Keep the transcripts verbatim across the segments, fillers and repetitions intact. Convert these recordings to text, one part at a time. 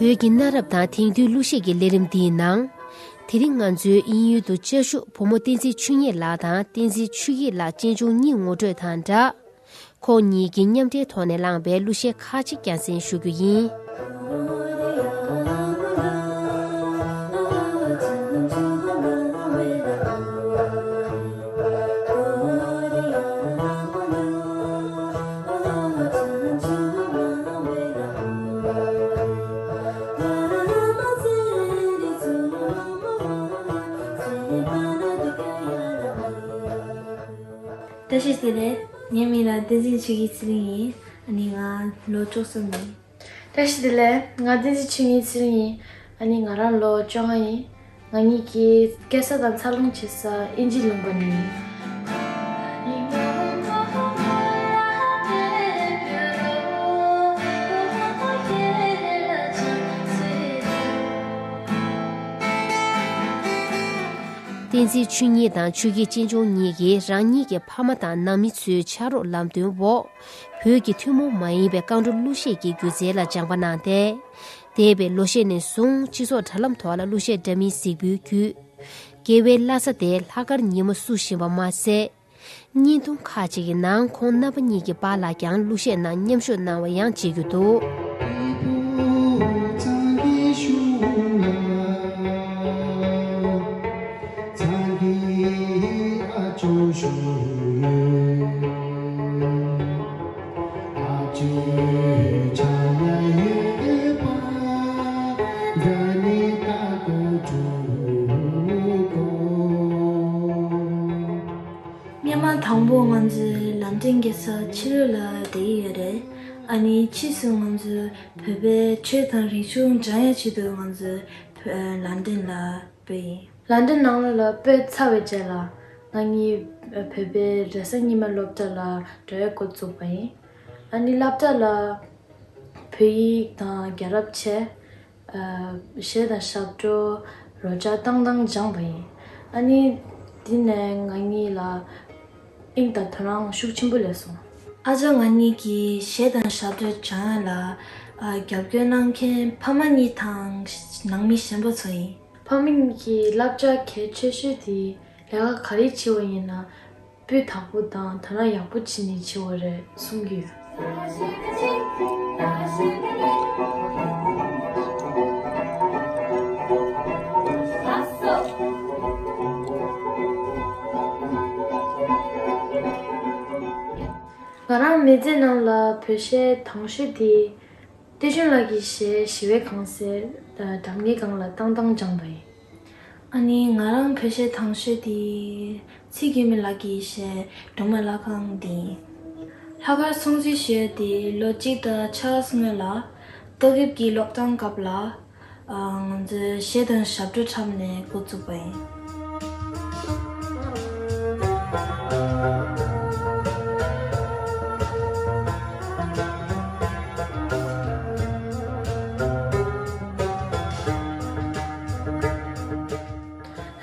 བོད་ཀྱི་གནའ་རབས་དང་དེང་དུས་གླུ་གཞས་ཀྱི་ལས་རིམ་འདིའི་ནང་། དེ་རིང་ང་ཚོའི་དབྱིན་ཡུལ་དུ་བཅའ་བཞུགས་བུ་མོ་བསྟན་འཛིན་ཆོས་ཉིད་ལགས་དང་བསྟན་འཛིན་ཆོས་སྐྱིད་ལགས་གཅེན་གཅུང་གཉིས་ངོ་སྤྲོད་དང་སྦྲགས། ཁོང་གཉིས་ཀྱིས་མཉམ་འབྲེལ་ཐོག་ནས་བླངས་པའི་གླུ་གཞས་ཁག་ཅིག་རྒྱང་སྲིང་ཞུ་རྒྱུ་ཡིན། བཀྲ་ཤིས་བདེ་ལེགས། ངའི་མིང་ལ་བསྟན་འཛིན་ཆོས་སྐྱིད་ཚེ་རིང་ཡིན། ཨ་ནི་ང་ལོ་བཅུ་གསུམ་ཡིན། བཀྲ་ཤིས་བདེ་ལེགས། ང་བསྟན་འཛིན་ཆོས་ཉིད་ཚེ་རིང་ཡིན། ཨ་ནི་ང་རང་ལོ་བཅོ་ལྔ་ཡིན། ང་གཉིས་ཀྱི་སྐྱེས་ས་དང་འཚར་ལོངས་བྱེད་ས་དབྱིན་ཇི་ལུང་པ་ནས་ཡིན། བསྟན་འཛིན་ཆོས་ཉིད་དང་ཆོས་སྐྱིད་གཅེན་གཅུང་གཉིས་ཀྱིས་རང་ཉིད་ཀྱི་ཕ་མ་དང་ནང་མི་ཚོའི་ཕྱག་རོགས་ལམ་སྟོན་འོག་བོད་ཀྱི་ཐུན་མོང་མ་ཡིན་པའི་རྐང་བྲོ་གླུ་གཞས་ཀྱི་སྒྱུ་རྩལ་ལ་སྦྱངས་པ་གནང་སྟེ། འདས་པའི་ལོ་ཤས་ནས་བཟུང་སྤྱི་ཚོགས་དྲ་ལམ་ཐོག་ལ་གླུ་གཞས་འདྲ་མིན་གཟིགས་འབུལ་བརྒྱུད། དགེ་བའི་བླ་གཟའ་དེ་ལྷག་དཀར་ཉིན་མོ་བསུ་བཞིན་པ་མ་ཟད། བརྙན་ཐུང་ཁག་ཅིག་གི་ནང་ཁོང་རྣམ་པ་གཉིས་ཀྱི་པཱ་ལགས་ཀྱང་གླུ་གཞས་ནང་མཉམ་ཞུགས་གནང་བ་ཡང་མཇལ་རྒྱུ་འདུག་སྔོན་མ་དང་པོ་ང་ཚོའི་ལན་ཀྲན་རྒྱལ་ས་ཕྱི་ལོགས་ལ་བསྡད་ཀྱི་ཡོད་རེད། ཨ་ནི་ཕྱིས་སུ་ང་ཚོའི་བོད་པའི་ཆོས་དང་རིག་གཞུང་སྦྱང་ཡ་ཆེད་དུ་ང་ཚོའི་བོད་ལན་ཀྲན་ལ་བུད་ཡིན། ལན་ཀྲན་ནང་ལོགས་ལ་བུད་ཚར་བའི་རྗེས་ལ་ང་གཉིས་བོད་པའི་རེས་གཟའ་ཉི་མའི་སློབ་གྲྭ་ལ་འགྲོ་ཡ་འགོ་བཙུགས་པ་ཡིན། ཨ་ནི་སློབ་གྲྭ་ལ་བོད་ཡིག་དང་རྒྱལ་རབས་ཆེ། ཨ། གཞས་དང་ཞབས་བྲོ་རོལ་ཆ་བཏང་བཏང་སྦྱངས་པ་ཡིན། ཨ་ནི་དེ་ནས་ང་གཉིས་ལ་དབྱིངས་དང་དོ་སྣང་ཤུགས་ཆེན་པོ་སླེབས་སོང་། ཨ་ཅག་ང་གཉིས་ཀྱིས་གཞས་དང་ཞབས་བྲོ་སྦྱང་ཡ་ལ་ཨ་རྒྱབ་སྐྱོར་གནང་མཁན་ཕ་མ་གཉིས་དང་ནང་མི་གཞན་པ་ཚོ་ཡིན། ཕ་མ་གཉིས་ཀྱིས་བསླབ་བྱ་གལ་ཆེ་ཤོས་དེ་ལས་ཀ་ག་རེ་བྱེད་པ་ཡིན་ན། སྤུས་དག་པོ་དང་དོ་སྣང་ཡག་པོ་བྱས་ནས་བྱེད་དགོས་རེད་གསུང་གི་ཡོད། ང་རང་མི་ཚེ་ནང་ལ་བོད་གཞས་དང་ཤོས་དེ། བསྟན་ཆོས་ལགས་ཀྱི་གཞས་ཞི་བའི་གང་ཟེར་དང་སྒྲ་སྙན་སྒང་ལ་བཏང་བཏང་སྦྱངས་པ་ཡིན། ཨ་ནི་ང་རང་བོད་གཞས་དང་ཤོས་དེ་ཚེ་མགོན་མེ་ལགས་ཀྱི་གཞས་སྒྲོལ་མ་ལྷ་ཁང་དེ་ཡིན། ལྷག་དཀར་སྲུང་བརྩི་ཞུ་ཡ་དེ་ལོ་གཅིག་དང་ཕྱེད་ཀ་སྔོན་ལ་ཏོག་དབྱིབས་ཀྱི་ལོག་ཌའོན་སྐབས་ལ། ང་ཚོས་གཞས་དང་ཞབས་བྲོ་འཁྲབ་ནས་འགོ་བཙུགས་པ་ཡིན།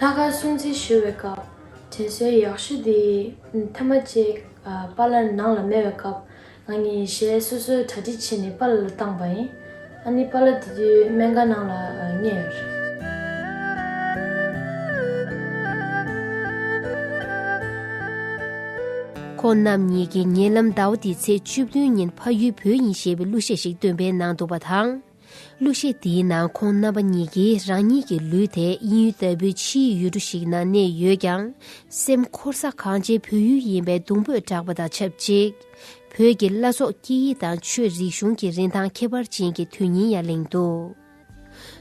ལྷག་དཀར་སྲུང་བརྩི་ཞུ་བའི་སྐབས། དྲན་གསོ་ཡག་ཤོས་དེ་ཐེངས་མ་གཅིག་པཱ་ལགས་ནང་ལ་མེད་པའི་སྐབས། ང་གཉིས་གཞས་སོ་སོའི་གྲ་སྒྲིག་བྱས་ནས་པཱ་ལགས་ལ་བཏང་པ་ཡིན། ཨ་ནི་པཱ་ལགས་དེ་དུས་སྨན་ཁང་ནང་ལ་ཉལ་ཡོད་རེད། ཁོང་རྣམ་གཉིས་ཀྱིས་ཉེ་ལམ་ཟླ་བ་འདིའི་ཚེས་བཅུ་བདུན་ཉིན་ཕ་ཡུལ་བོད་ཡིན་ཞེས་པའི་གླུ་གཞས་ཤིག་འདོན་སྤེལ་གནང་འདུག་པ་དང་། གླུ་གཞས་འདིའི་ནང་ཁོང་རྣམ་པ་གཉིས་ཀྱིས་རང་ཉིད་ཀྱི་ལུས་དེ་དབྱིན་ཡུལ་ལྟ་བུའི་ཕྱིའི་ཡུལ་གྲུ་ཞིག་ན་གནས་ཡོད་ཀྱང་། སེམས་འཁོར་ས་གང་ཆེ་བོད་ཡུལ་ཡིན་པའི་གདུང་འབོད་བསྒྲགས་པ་དང་ཆབས་ཅིག་བོད་ཀྱི་བླ་སྲོག་སྐད་ཡིག་དང་ཆོས་རིག་གཞུང་གི་རིན་ཐང་ཁྱད་པར་ཅན་གྱི་དོན་སྙིང་ཡང་གླེང་འདུག་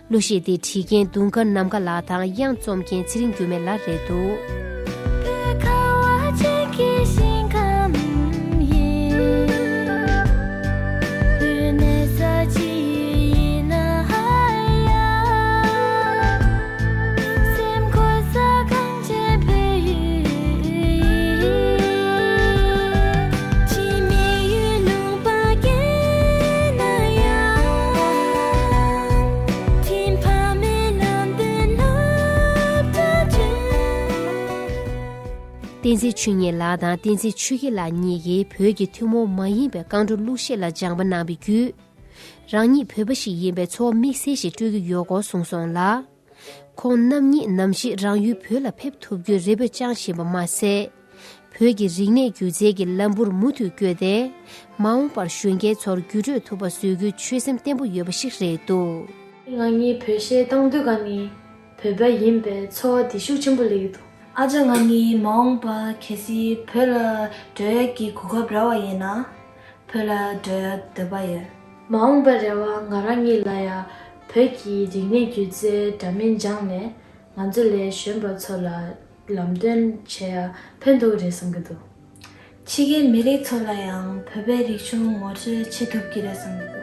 གླུ་གཞས་དེ་བྲིས་མཁན་དུང་དཀར་ནམ་མཁའ་ལགས་དང་དབྱངས་རྩོམ་མཁན་ཚེ་རིང་འགྱུར་མེད་ལགས་རེད་འདུག་བོད་ཁ་བ་ཅན་གྱི་ཞིང་ཁམས། བསྟན་འཛིན་ཆོས་ཉིད་ལགས་དང་བསྟན་འཛིན་ཆོས་སྐྱིད་ལགས་གཉིས་ཀྱིས་བོད་ཀྱི་ཐུན་མོང་མ་ཡིན་པའི་རྐང་བྲོ་གླུ་གཞས་ལ་སྦྱངས་པ་གནང་བའི་བརྒྱུད། རང་ཉིད་བོད་པ་ཞིག་ཡིན་པའི་ཚོར་བ་དམིགས་བསལ་ཞིག་སྤྲོད་ཀྱི་ཡོད་སྐོར་གསུངས་སོང་ལ། ཁོང་རྣམ་གཉིས་ནམ་ཞིག་རང་ཡུལ་བོད་ལ་ཕེབས་ཐུབ་རྒྱུའི་རེ་འབོད་བཅངས་བཞིན་པ་མ་ཟད། བོད་ཀྱི་རིག་གནས་སྒྱུ་རྩལ་གྱི་ལམ་བུར་མུ་མཐུད་བསྐྱོད་དེ། མ་འོངས་པར་གཞོན་སྐྱེས་ཚོར་འགྱུར་འགྲོས་ཐུབ་པ་བཟོ་རྒྱུའི་ཆོད་སེམས་བརྟན་པོ་ཡོད་པ་ཞིག་རེད་འདུག། ང་གཉིས་བོད་གཞས་བཏང་དུས་ག་ནི་བོད་པ་ཡིན་པའི་ཚོར་བ་དེ་ཤུགས་ཆེན་པོ་སླེབས་ཀྱི་འདུག། ཨ་ཅག་ང་གཉིས་མ་འོངས་པ་གལ་སྲིད་བོད་ལ་འགྲོ་ཡག་གི་གོ་སྐབས་རག་པ་ཡིན་ན། བོད་ལ་འགྲོ་ཡག་འདོད་པ་ཡོད། མ་འོངས་པར་རེ་བ་ང་རང་ཉིད་ལ་ཡང་བོད་ཀྱི་རིག་གནས་སྒྱུ་རྩལ་འདྲ་མིན་སྦྱངས་ནས་ང་ཚོ་ལས་གཞོན་པ་ཚོ་ལ་ལམ་སྟོན་བྱེད་ཡག་ཕན་ཐོགས་རེད་བསམ་གྱི་འདུག། ཕྱི་རྒྱལ་མི་རིགས་ཚོ་ལ་ཡང་བོད་པའི་རིག་གཞུང་ངོ་སྤྲོད་བྱེད་ཐུབ་ཀྱི་རེད་བསམ་གྱི་འདུག།